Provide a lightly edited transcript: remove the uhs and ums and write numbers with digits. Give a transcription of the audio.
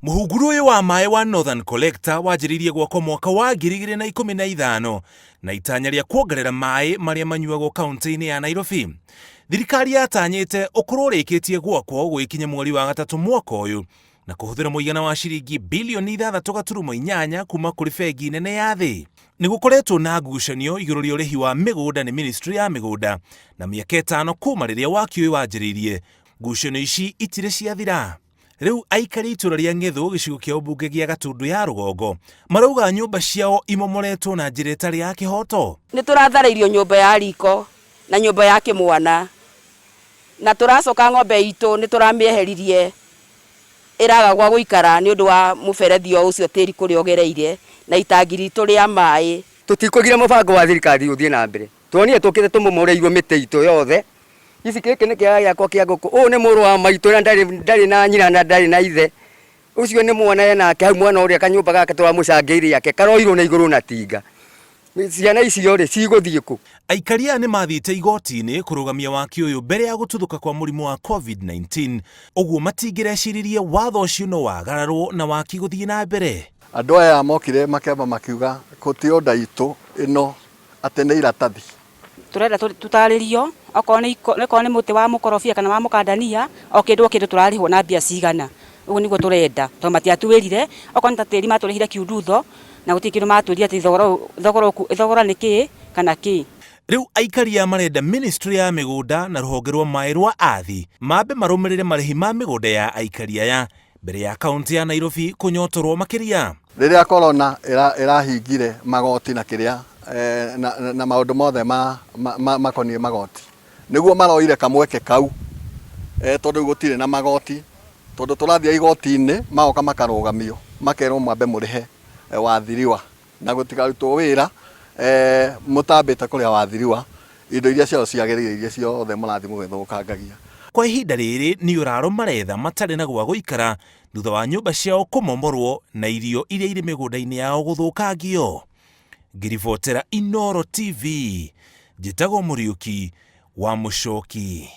Mũhunguru ũyũ wa maĩ wa Northern Collector wanjĩrĩirie gwakwo mwaka wa 2015 na itanya rĩa kuongerera maĩ marĩa manyuagwo kaunti-inĩ ya Nairobi. Thirikari yatanyĩte ũkorwo ũrĩkĩtie gwakwo gũgĩkinya mweri wa gatatũ mwaka ũyũ na kũhũthĩra mũigana wa ciringi bilioni 6.8 kuma kũrĩ bengi nene ya thĩ. Nĩ gũkoretwo na ngucanio igũrũ rĩa ũrĩhi wa mĩgũnda nĩ ministry ya mĩgũnda na mĩaka ĩtano kuma rĩrĩa waki ũyũ wanjĩrĩirie, ngucanio ici itirĩ ciathira. Rĩu aikari a itũra rĩa Ng'ethũ gĩcigo kĩa ũmbunge gĩa Gatũndũ ya rũgongo marauga nyũmba ciao imomoretwo na njĩra ĩtarĩ ya kĩhoto. Nĩ tũratharĩirio nyũmba ya riko na nyũmba ya kĩmwana na tũracoka ng'ombe itũ nĩ tũramĩeheririe ĩraga gwa gũikara nĩ ũndũ wa mũberethi o ũcio tĩri kũrĩa ũgereire na itangi ritũ rĩa maĩ. Tũtikũgiria mũbango wa thirikari ũthiĩ na mbere. Tuonire tũkĩte tũmomoreirwo mĩtĩ itũ yothe. Ici gĩkĩ nĩ kĩaga gĩakwa kĩa ngũkũ. Ũyũ nĩ mũrũ wa maitũ na ndarĩ ndarĩ na nyina na ndarĩ na ithe. Ũcio nĩ mwana enake hau mwana ũrĩa kanyũmba gake tũramũcangĩire ake karoirwo na igũrũ na tinga. Ciana icio rĩ cigũthiĩ kũ? Aikari aya nĩ mathiĩte igoti-inĩ kũrũgamia waki ũyũ mbere ya gũtuthũka kwa mũrimũ wa Covid-19, ũguo matingĩreciririe watho ũcio no wagararwo na waki gũthiĩ na mbere. Andũ aya mokire makĩamba makiuga ti order itũ ĩno atĩ nĩ iratathi. Tũrenda tũtarĩrio okorwo nĩ okorwo nĩ mũtĩ wa mũkorobia kana wa mũkandania o kĩndũ o kĩndũ tũrarĩhwo na mbia cigana. Ũguo nĩguo tũrenda tondũ matiatwĩrire okorwo nĩ ta tĩri matũrĩhire kiundutho na gũtirĩ kĩndũ matwĩrire atĩ thogora ũyũ thogora thogora nĩ kĩĩ kana kĩĩ. Rĩu aikari aya marenda ministry ya mĩgũnda na rũhonge rwa maĩ rwa Athi mambe marũmĩrĩre marĩhi ma mĩgũnda ya aikari aya mbere ya kaunti ya Nairobi kũnyotorwo makĩria. Rĩrĩa corona ĩrahingire magoti na kĩrĩa na, na maũndũ mothe ma, ma, makoniĩ magoti nĩguo maroire kamweke kau e, tondũ rĩu gũtirĩ na magoti tondũ tũrathiĩ igoti-inĩ magoka makarũgamio makerwo mwambe mũrĩhe wathiriwa na gũtikarutwo wĩra e, mũtambĩte kũrĩha wathiriwa indo iria ciao ciagĩrĩire iria ciothe mũrathiĩ mũgĩthũkangagia. Kwa ihinda rĩrĩ nĩ ũraro maretha matarĩ na gwa gũikara thutha wa nyũmba ciao kũmomorwo na irio iria irĩ mĩgũnda-inĩ yao gũthũkangio. Ngĩribotera Inooro TV, njĩtagwo Mũriũki wa Mũcoki.